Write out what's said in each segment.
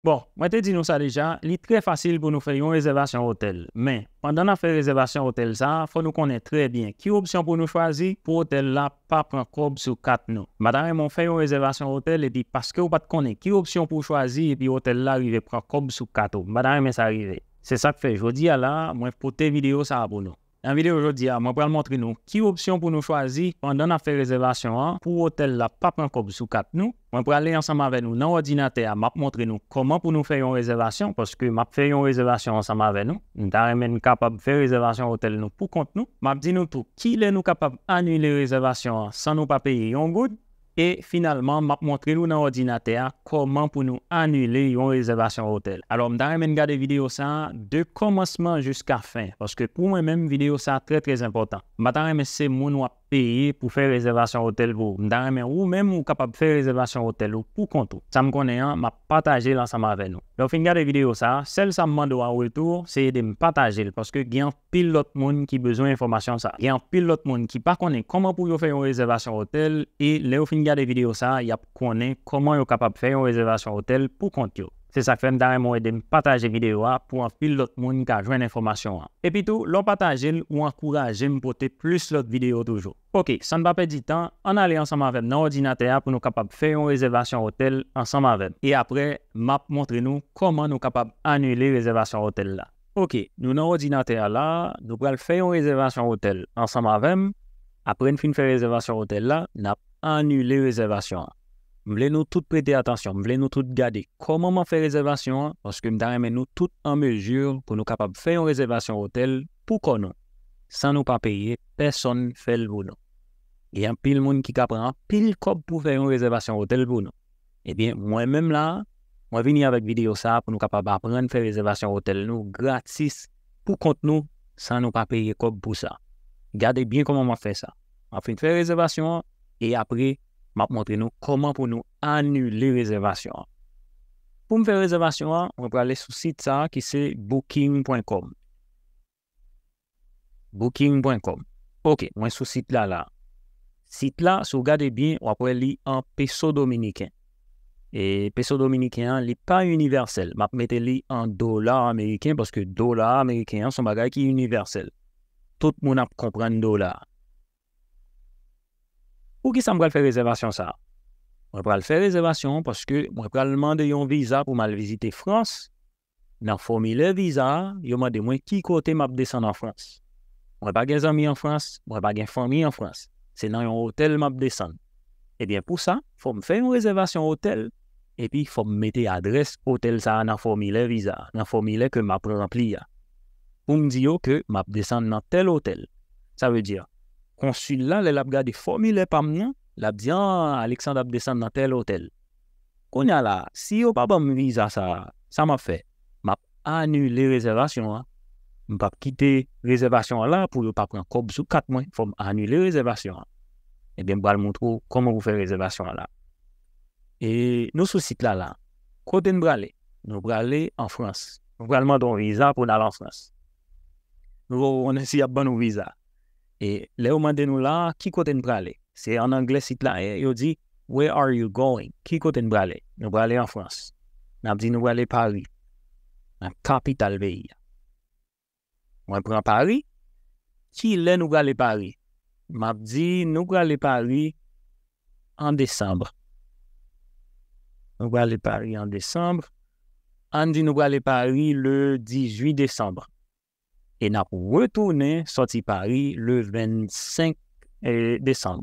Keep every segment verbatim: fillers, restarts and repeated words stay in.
Bon, mwen te di nou sa deja, li trè fasil pou nou fè yon rezèvasyon otèl. Men, pandan n ap fè rezèvasyon otèl sa a, fò nou konnen trè byen ki opsyon pou nou chwazi pou otèl la pa pran kòb sou kat nou. M pa ta renmen w fè yon rezèvasyon otèl epi paske w pa t konnen ki opsyon pou w chwazi epi otèl la rive pran kòb sou kat ou. M pa ta renmen sa rive. Se sa k fè jodi a la a, mwen pote videyo sa a pou nou. Nan videyo jodi a, mwen pral montre nou ki opsyon pou nou chwazi pandan n ap fè rezèvasyon an pou otèl la pa pran kòb sou kat nou. Mwen prale ansanm avè nou nan òdinatè a, m ap montre nou kòman pou nou fè yon rezèvasyon, paske m ap fè yon rezèvasyon ansanm avè nou. M ta renmen n kapab fè rezèvasyon otèl nou pou kont nou. M ap di nou tou kilè nou kapab anile rezèvasyon an san nou pa peye yon goud. E finalman, m ap montre nou nan òdinatè a kòman pou nou anile yon rezèvasyon otèl. Alò, m ta renmen n gade videyo sa a de kòmansman jiska fen, paske pou mwen menm, videyo sa a trè, trè enpòtan. M pa ta renmen se moun w ap peye pou fè rezèvasyon otèl pou ou. M ta renmen ou menm ou kapab fè rezèvasyon otèl ou pou kont ou. Sa m konnen an, m ap pataje l ansanm avè nou. Lè w fin gade videyo sa a, sèl sa m mande w an retou, se ede m pataje l, paske gen anpil lòt moun ki bezwen enfòmasyon sa a. Gen anpil lòt moun ki pa konnen kòman pou yo fè yon rezèvasyon otèl, e lè yo fin gade videyo sa a, y ap konnen kòman yo kapab fè yon rezèvasyon otèl pou kont yo. Se sa k fè m ta renmen w ede m pataje videyo a pou anpil lòt moun ka jwenn enfòmasyon an. Epi tou, lè w pataje l, ou ankouraje m pote plis lòt videyo toujou. Oke, san n pa pèdi tan, ann ale ansanm avè m nan òdinatè a pou nou kapab fè yon rezèvasyon otèl ansanm avè m. E apre, m ap montre nou kòman nou kapab anile rezèvasyon otèl la. Oke, nou nan òdinatè a la, nou pral fè yon rezèvasyon otèl ansanm avè m. Apre n fin fè rezèvasyon otèl la, n ap anile rezèvasyon an. M vle nou tout prete atansyon, m vle nou tout gade kòman m ap fè rezèvasyon an, paske m ta renmen nou tout an mezi pou nou kapab fè yon rezèvasyon otèl pou kò nou, san nou pa peye pèsonn fè l pou nou. Gen anpil moun ki ka pran anpil kòb pou fè yon rezèvasyon otèl pou nou. Ebyen, mwen menm la, mwen vini avèk videyo sa a pou nou kapab aprann fè rezèvasyon otèl nou gratis pou kont nou, san nou pa peye kòb pou sa. Gade byen kòman m ap fè sa. M ap fin fè rezèvasyon an, e apre, m ap montre nou kòman pou nou anile rezèvasyon an. Pou m fè rezèvasyon an, mwen prale sou sit sa a ki se booking pwen kòm. Booking pwen kòm. Oke, mwen sou sit la la. Sit la, si w gade byen, w ap wè li an peso dominiken. E peso dominiken an, li pa inivèsèl. M ap mete li an dola ameriken, paske dola ameriken an se yon bagay ki inivèsèl. Tout moun ap konprann dola. Poukisa m pral fè rezèvasyon sa a? Mwen pral fè rezèvasyon an paske mwen pral mande yon viza pou m al vizite Frans. Nan fòmilè viza a, yo mande mwen ki kote m ap desann an Frans. Mwen pa gen zanmi an Frans, mwen pa gen fanmi an Frans. Se nan yon otèl m ap desann. Ebyen, pou sa, fò m fè yon rezèvasyon otèl, epi fò m mete adrès otèl sa a nan fòmilè viza a, nan fòmilè ke m ap ranpli a. Pou m di yo ke m ap desann nan tèl otèl. Sa vle di, konsil la, lè l ap gade fòmilè pa m nan, l ap di, "Ah, Alexandre ap desann nan tèl otèl." Kounye a la, si yo pa ban m viza sa a, sa m ap fè? M ap anile rezèvasyon an. M p ap kite rezèvasyon an la pou yo pa pran kòb sou kat mwen. Fò m anile rezèvasyon an. Ebyen, m pral montre w kòman pou fè rezèvasyon an la. E nou sou sit la la. Kote n prale? Nou prale an Frans. Nou pral mande yon viza pou n al an Frans. Nou poko konnen si y ap ban nou viza. E lè yo mande nou la, ki kote n prale? Se an anglè sit la ye, yo di, "Where are you going?" Ki kote n prale? Nou prale an Frans. N ap di nou prale Pari, nan kapital peyi a. Mwen pran Pari. Kilè nou prale Pari? M ap di nou prale Pari an desanm. Nou prale Pari an desanm. Ann di nou prale Pari le dizuit desanm. E n ap retounen sòti Pari le vennsenk, eh, desanm.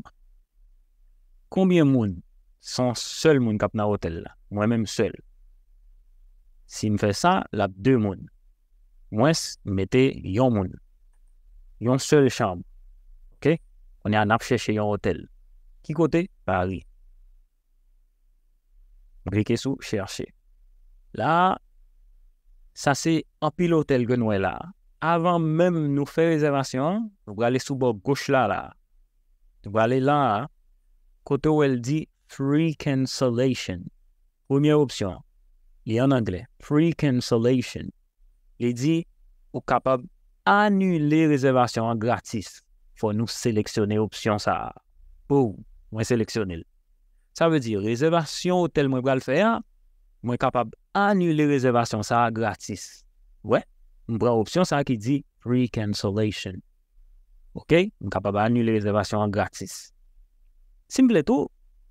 Konbyen moun? Se yon sèl moun k ap nan otèl la. Mwen menm sèl. Si m fè sa, l ap de moun. Mwens, m mete yon moun. Yon sèl chanm. Oke? Kounye a, n ap chèche yon otèl. Ki kote? Pari. M klike sou chèche. La, sa se anpil otèl ke n wè la. Avan menm nou fè rezèvasyon an, nou prale sou bò goch la la. Nou prale la, kote w wè l di free cancellation. Premyè opsyon, li an anglè, free cancellation. Li di ou kapab anile rezèvasyon an gratis. Fò nou seleksyone opsyon sa a. Pou mwen seleksyone l. Sa vle di rezèvasyon otèl mwen pral fè a, mwen kapab anile rezèvasyon sa a gratis. Wè, m pran opsyon sa a ki di free cancellation. Ok, m kapab anile rezèvasyon an gratis. Si m vle tou,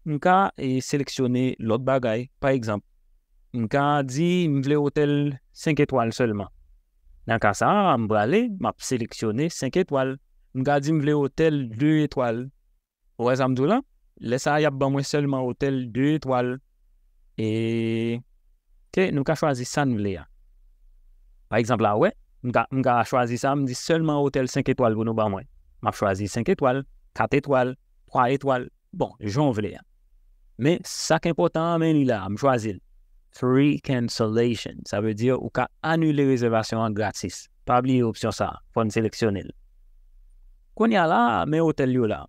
m ka e, seleksyone lòt bagay. Pa egzanp, m ka di m vle otèl senk etwal sèlman. Nan ka sa a, m prale, m ap seleksyone senk etwal. M ka di m vle otèl de etwal. Ou wè sa m di w la? Lè sa a, y ap ban mwen sèlman otèl de etwal. E ke nou ka chwazi sa n vle a. Pa egzanp la, wè, m ka, m ka chwazi sa, m di sèlman otèl senk etwal pou nou ban mwen. M ap chwazi senk etwal, kat etwal, twa etwal. Bon, jan w vle a. Men sa k enpòtan an, men li la, m chwazi l. Free cancellation. Sa vle di ou ka anile rezèvasyon an gratis. Pa bliye opsyon sa a, fò n seleksyone l. Kounye a la, men otèl yo la.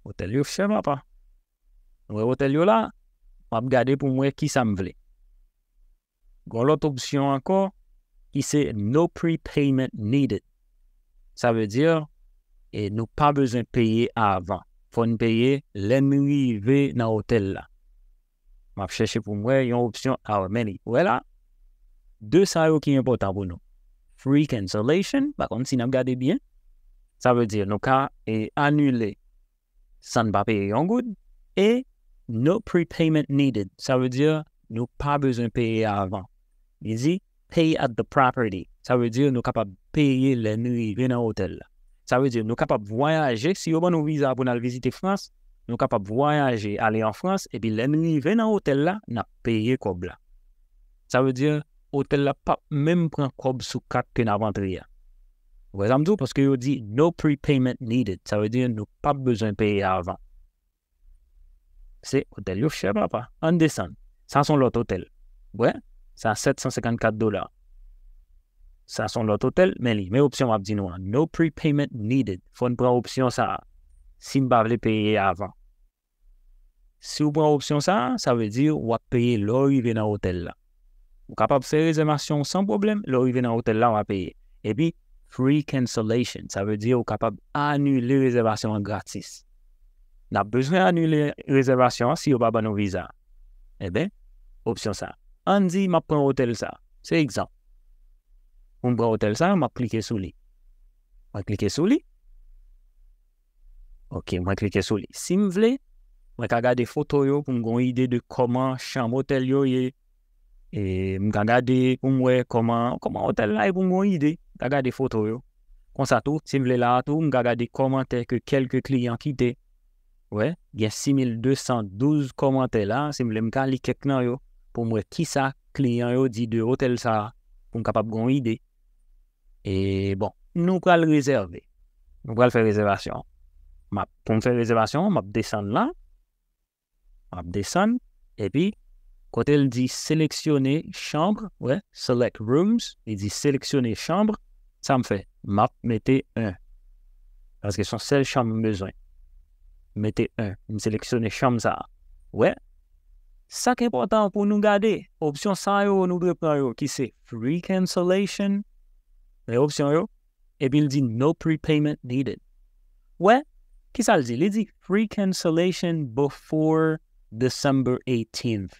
Otèl yo chè, papa. Ou wè otèl yo la, m ap gade pou m wè ki sa m vle. Gon lòt opsyon ankò ki se no prepayment needed. Sa vle di e nou pa bezwen peye avan. Fò n peye lè n rive nan otèl la. M ap chèche pou m wè yon opsyon a men li. Ou wè la, de sa yo ki enpòtan pou nou. Free cancellation, pa konn si n ap gade byen. Sa vle di nou ka e, anile san n pa peye yon goud. E no prepayment needed. Sa vle di nou pa bezwen peye avan. Li di pay at the property. Sa vle di nou kapab peye lè n rive nan otèl la. Sa vle di nou kapab vwayaje, si yo ban nou viza pou n al vizite Frans, nou kapab vwayaje, ale an Frans, epi lè n rive nan otèl la, n ap peye kòb la. Sa vle di otèl la p ap menm pran kòb sou kat ke n ap antre a. Ou wè sa m di w? Paske yo di no prepayment needed. Sa vle di nou p ap bezwen peye avan. Se otèl yo chè, papa. Ann desann. Sa se yon lòt otèl. Wè, sa sèt san senkannkat dola. Sa se yon lòt otèl, men li, men opsyon m ap di nou an. No prepayment needed. Fò n pran opsyon sa a. Si n pa vle peye avan. Si w pran opsyon sa a, sa vle di w ap peye lè w rive nan otèl la. Ou kapab fè rezèvasyon w san pwoblèm, lè w rive nan otèl la, w a peye. Epi, free cancellation, sa vle di w kapab anile rezèvasyon an gratis. N ap bezwen anile rezèvasyon an si yo pa ban nou viza. Enben, opsyon sa a. Ann di m ap pran otèl sa a. Se egzanp. Pou m pran otèl sa a, m ap klike sou li. Mwen klike sou li. Ok, mwen klike sou li. Si m vle, mwen ka gade foto yo pou m gen yon ide de kòman chanm otèl yo ye. E m ka gade pou m wè kòman, kòman otèl la ye pou m gen yon ide. M ka gade foto yo. Konsa tou, si m vle la a tou, m ka gade kòmantè ke kèlke kliyan kite. Wè, gen sis mil de san douz kòmantè la. Si m vle, m ka li kèk nan yo pou m wè kisa kliyan yo di de otèl sa a, pou m kapab gen yon ide. E bon, nou pral rezève. Nou pral fè rezèvasyon. M ap, pou m fè rezèvasyon, m ap desann la. M ap desann. Epi, kote l di seleksyone chanm, wè, select rooms, li di seleksyone chanm, sa m fè? M ap mete en. Paske se yon sèl chanm m bezwen. M mete en. M seleksyone chanm sa a. Wè, sa k enpòtan pou nou gade, opsyon sa yo nou dwe pran yo, ki se free cancellation. Men opsyon yo, epi l di no prepayment needed. Wè, kisa l di? Li di free cancellation before December eighteenth.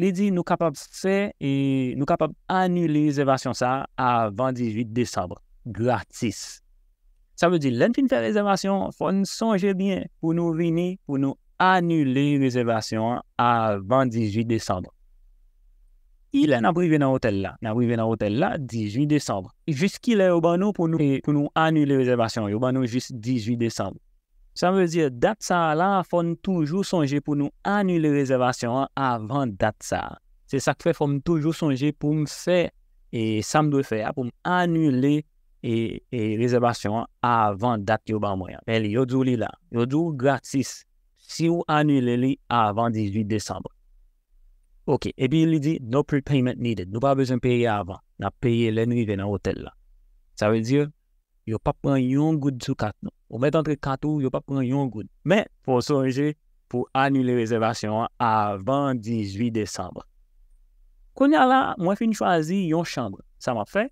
Li di nou kapab fè, e, nou kapab anile rezèvasyon sa a avan dizuit desanm, gratis. Sa vle di, lè n fin fè rezèvasyon an, fò n sonje byen pou nou vini, pou nou anile rezèvasyon an avan dizuit desanm. Kilè n ap rive nan otèl la? N ap rive nan otèl la dizuit desanm. Jis kilè yo ban nou pou nou, pou nou anile rezèvasyon an? Yo ban nou jis dizuit desanm. Sa vle di, dat sa a la, fò n toujou sonje pou nou anile rezèvasyon an avan dat sa a. Se sa k fè fò m toujou sonje pou m fè, e, sa m dwe fè a, pou m anile, e, e, rezèvasyon an avan dat yo ban mwen an. Men li, yo di w li la. Yo di w gratis si w anile li avan dizuit desanm. Ok, epi li di no prepayment needed. Nou pa bezwen peye avan. N ap peye lè n rive nan otèl la. Sa vle di, yo p ap pran yon goud sou kat nou. Ou mèt antre kat ou, yo p ap pran yon goud. Men, fò w sonje pou anile rezèvasyon an avan dizuit desanm. Kounye a la, mwen fin chwazi yon chanm. Sa m ap fè?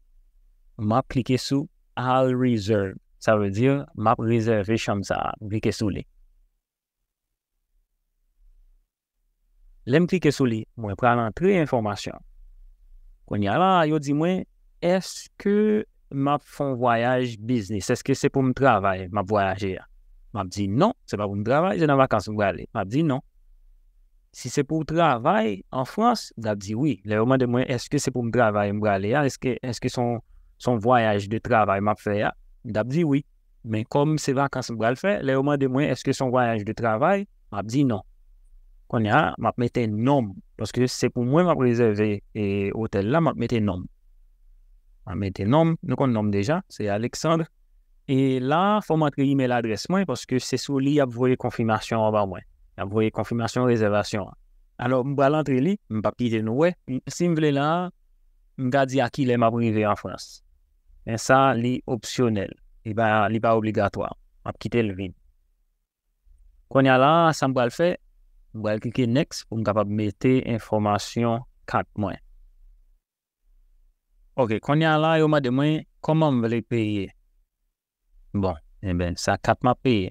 M ap klike sou I'll reserve. Sa vle di, m ap rezève chanm sa a. M klike sou li. Lè m klike sou li, mwen pral antre enfòmasyon. Kounye a la, yo di mwen, èske m ap fè yon vwayaj biznis? Èske se pou m travay m ap vwayaje a? M ap di non, se pa pou m travay, se nan vakans m prale. M ap di non. Si se pou w travay an Frans, m t ap di wi. Lè yo mande mwen èske se pou m travay m prale a, èske, èske se yon, se yon vwayaj de travay m ap fè a, m t ap di wi. Men kòm se vakans m pral fè, lè yo mande mwen èske se yon vwayaj de travay, m ap di non. Kounye a, m ap mete non m, paske se pou mwen m ap rezève e, otèl la, m ap mete non m. M ap mete non m, nou konn non m deja, se Alexandre. E la, fò m antre imèl adrès mwen, paske se sou li y ap voye konfimasyon an ba mwen. Y ap voye konfimasyon rezèvasyon an. Alò, m pral antre li, m p ap kite nou wè. M- Si m vle la, m ka di a kilè m ap rive an Frans. Men sa, li opsyonèl. Li pa, li pa obligatwa. M ap kite l vid. Kounye a la, sa m pral fè, m pral klike next pou m kapab mete enfòmasyon kat mwen. Ok, kounye a la, yo mande mwen kòman m vle peye. Bon, enben, sa kat m ap peye.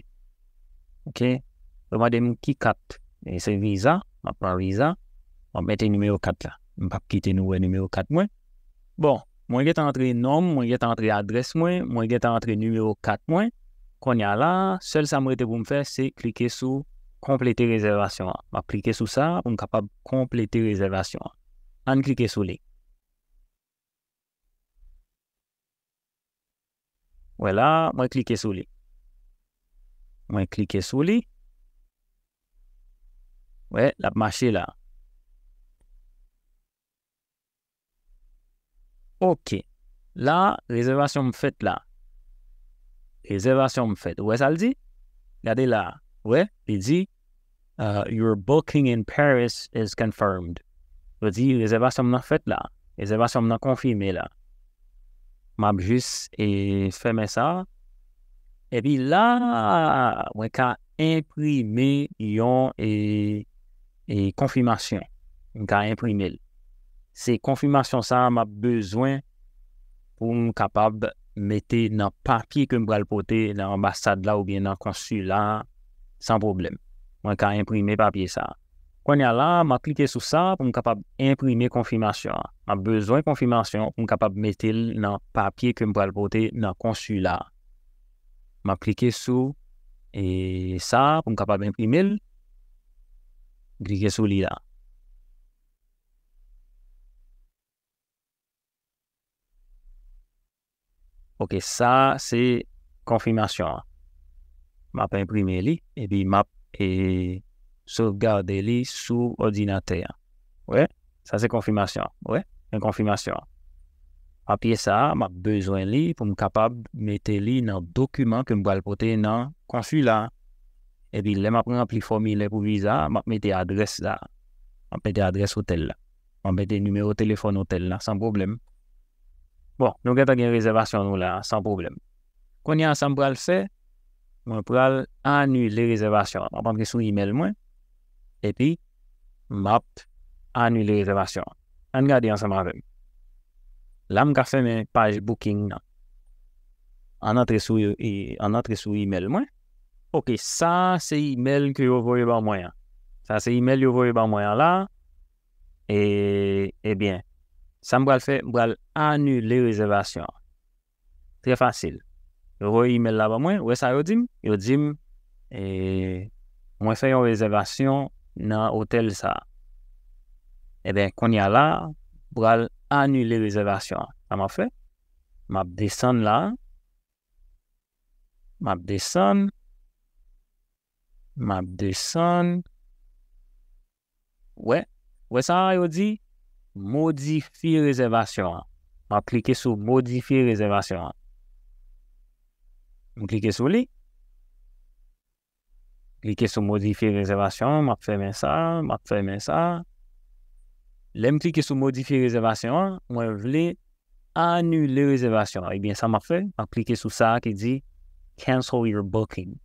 Ok, yo mande m ki kat. E se Visa, m ap pran Visa. M ap mete nimewo kat la. M p ap kite nou wè nimewo kat mwen. Bon, mwen gentan antre non m, mwen gentan antre adrès mwen, mwen gentan antre nimewo kat mwen. Kounye a la, sèl sa m rete pou m fè, se klike sou konplete rezèvasyon an. M ap klike sou sa pou m kapab konplete rezèvasyon an. Ann klike sou li. Wè la, mwen klike sou li. Mwen klike sou li. Wè, l ap mache la. Ok. La, rezèvasyon m fèt la. Rezèvasyon m fèt. Ou wè sa l di? Gade la. Wè, li di, uh, your booking in Paris is confirmed. Yo di, rezèvasyon m nan fèt la. Rezèvasyon m nan konfime la. M ap jis e, fèmen sa. Epi la, mwen ka enprime yon e, e, konfimasyon. M ka enprime l. Se konfimasyon sa a m ap bezwen pou m kapab mete nan papye ke m pral pote nan anbasad la oubyen nan konsila a san pwoblèm. Mwen ka enprime papye sa a. Kounye a la, m ap klike sou sa pou m kapab enprime konfimasyon an. M ap bezwen konfimasyon pou m kapab mete l nan papye ke m pral pote nan konsila a. M ap klike sou e, sa a pou m kapab enprime l. Klike sou li la. Ok, sa se konfimasyon an. M ap enprime li, epi m ap e, sovgade li sou òdinatè an. Wè, sa se konfimasyon an. Wè, men konfimasyon an. Papye sa a, m ap bezwen li pou m kapab mete li nan dokiman ke m pral pote nan konsila a. Epi lè m ap ranpli fòmilè pou viza a, m ap mete adrès la. M ap mete adrès otèl la. M ap mete nimewo telefòn otèl la, san pwoblèm. Bon, nou gentan gen rezèvasyon nou la, san pwoblèm. Kounye a, sa m pral fè, mwen pral anile rezèvasyon an. M ap antre sou imèl mwen, epi m ap anile rezèvasyon an. Ann gade ansanm avè m. La, m ka fèmen paj booking nan. Ann antre sou, e, ann antre sou imèl mwen. Ok, sa se imèl ke yo voye ban mwen an. Sa se imèl yo voye ban mwen an la. E, ebyen, sa m pral fè, m pral anile rezèvasyon an. Trè fasil. Yo voye imèl la ban mwen, ou wè sa yo di m? Yo di m, e, mwen fè yon rezèvasyon nan otèl sa a. Ebyen, kounye a la, m pral anile rezèvasyon an. Sa m ap fè? M ap desann la. M ap desann. M ap desann. Wè, wè sa a yo di modifye rezèvasyon an. M ap klike sou modifye rezèvasyon an. M klike sou li. Klike sou modifye rezèvasyon an, m ap fèmen sa, m ap fèmen sa. Lè m klike sou modifye rezèvasyon an, mwen vle anile rezèvasyon an. Ebyen, sa m ap fè, m ap klike sou sa a ki di cancel your booking.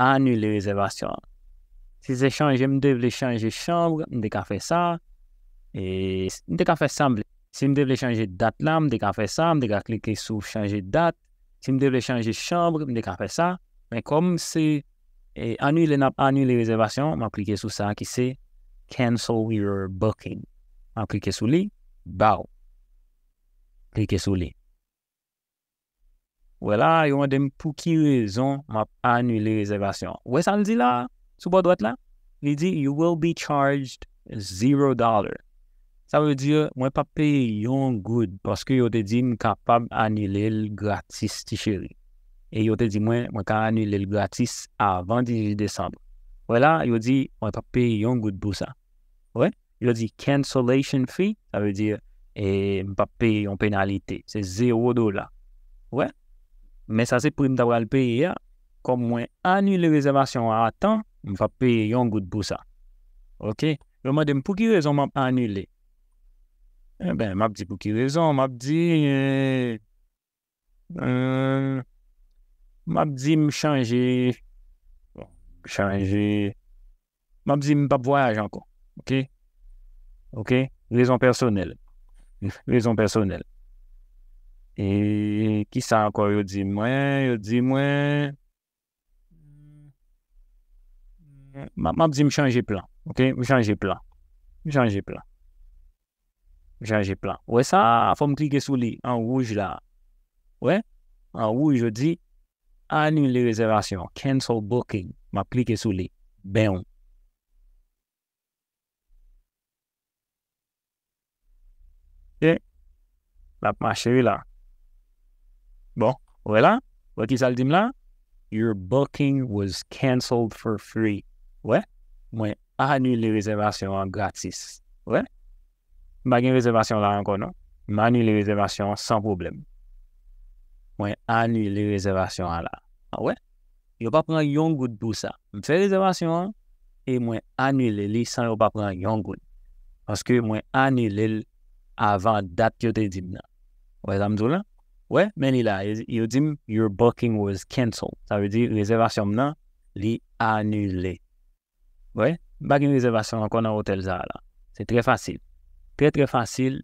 Anile rezèvasyon an. Si se chanje, m te vle chanje chanm, m te ka fè sa. E, m te ka fè sa m vle. Si m te vle chanje dat la, m te ka fè sa, m te ka klike sou chanje dat. Si m te vle chanje chanm, m te ka fè sa. Men kòm se, e, anile, n ap anile rezèvasyon, m ap klike sou sa ki se cancel your booking. M ap klike sou li, baw. klike sou li. Wè la, yo mande m pou ki rezon m ap anile rezèvasyon an. Wè sa l di la, sou bò dwat la? Li di, "You will be charged zero dollar." Sa vle di, mwen p ap peye yon goud, paske yo te di m kapab anile l gratis, ti cheri. E yo te di mwen, mwen ka anile l gratis avan dizuit desanm. Wè la, yo di, mwen p ap peye yon goud pou sa. Wè? Yo di cancellation fee, sa vle di, e, m p ap peye yon penalite. Se zewo dola. Wè? Men sa se pri m ta pral peye a. Kòm mwen anile rezèvasyon an a tan, m p ap peye yon goud pou sa. Oke? Yo mande m pou ki rezon m ap anile. Enben, m ap di pou ki rezon, m ap di, e, e, m ap di m chanje, bon, chanje, m ap di m p ap vwayaje ankò. Oke? Oke? Rezon pèsonèl. Rezon pèsonèl. E kisa ankò yo di mwen? Yo di mwen, m ap, m ap di m chanje plan. Oke? M chanje plan. M chanje plan. M chanje plan. Wè sa, fò m klike sou li, an wouj la. Wè? An wouj, yo di, anile rezèvasyon, cancel booking. M ap klike sou li. Benw. Ok. L ap mache, wi, la. Bon, wè la? Wè ki sa l di m la? "Your booking was cancelled for free." Wè? Mwen anile rezèvasyon an gratis. Wè? M pa gen rezèvasyon la ankò, non. M anile rezèvasyon an san pwoblèm. Mwen anile rezèvasyon an la. A wè? Yo pa pran yon goud pou sa. M fè rezèvasyon an e mwen anile li san yo pa pran yon goud. Paske mwen anile l avan dat yo te di m nan. Wè sa m di w la? Wè, men li la. Yo, yo di m, "Your booking was cancelled." Sa vle di, rezèvasyon m nan, li anile. Wè, m pa gen rezèvasyon ankò nan otèl sa a la. Se trè fasil. Trè, trè fasil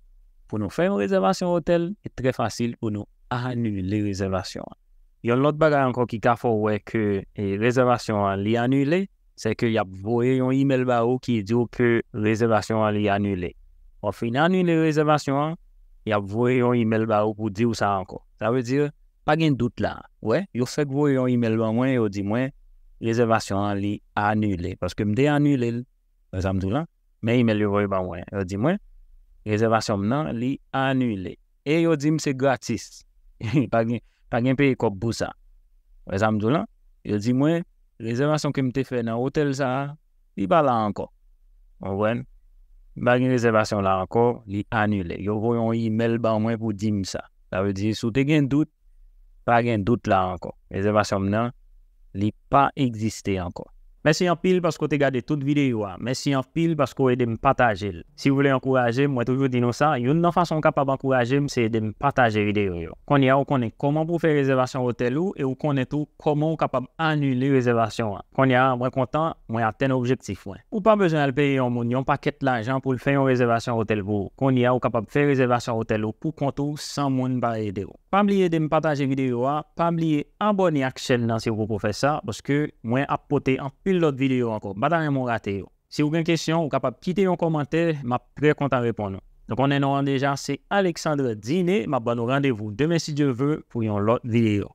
pou nou fè yon rezèvasyon otèl e trè fasil pou nou anile rezèvasyon an. Yon lòt bagay ankò ki ka fè w wè ke, e, rezèvasyon an li anile, se ke y ap voye yon imèl ba ou ki di w ke rezèvasyon an li anile. W ap fin anile rezèvasyon an, y ap voye yon imèl ba ou pou di w sa ankò. Sa vle di, pa gen dout la. Wè, yo fèk voye yon imèl ban mwen, yo di mwen, rezèvasyon an li anile. Paske m te anile l, wè sa m di w la, men imèl yo voye ban mwen. Yo di mwen, rezèvasyon m nan, li anile. E yo di m se gratis. Pa gen, pa gen peye kòb pou sa. Wè sa m di w la? Yo di mwen, rezèvasyon ke m te fè nan otèl sa a, li pa la ankò. Ou konprann? M pa gen rezèvasyon la ankò, li anile. Yo voye yon imèl ban mwen pou di m sa. Sa vle di, si w te gen dout, pa gen dout la ankò. Rezèvasyon m nan, li pa egziste ankò. Mèsi anpil paske w te gade tout videyo a. Mèsi anpil paske w ede m pataje l. Si w vle ankouraje m, mwen toujou di nou sa, youn nan fason w kapab ankouraje m, se ede m pataje videyo yo. Kounye a, w konnen kòman pou w fè rezèvasyon otèl ou e w konnen tou kòman w kapab anile rezèvasyon an. Kounye a, mwen kontan, mwen atenn objektif mwen. Ou pa bezwen al peye yon moun yon pakèt lajan pou l fè yon rezèvasyon otèl pou ou. Kounye a, ou kapab fè rezèvasyon otèl ou pou kont ou san moun pa ede w. Pa bliye ede m pataje videyo a, pa bliye abòne ak chèn nan si w poko fè sa, paske mwen ap pote anpil lòt videyo ankò. M pa ta renmen w rate yo. Si w gen kesyon, ou kapab kite yon kòmantè, m ap trè kontan reponn ou. Nou konnen non an deja, se Alexandre Diné, m ap ban nou randevou demen si Dye ve pou yon lòt videyo.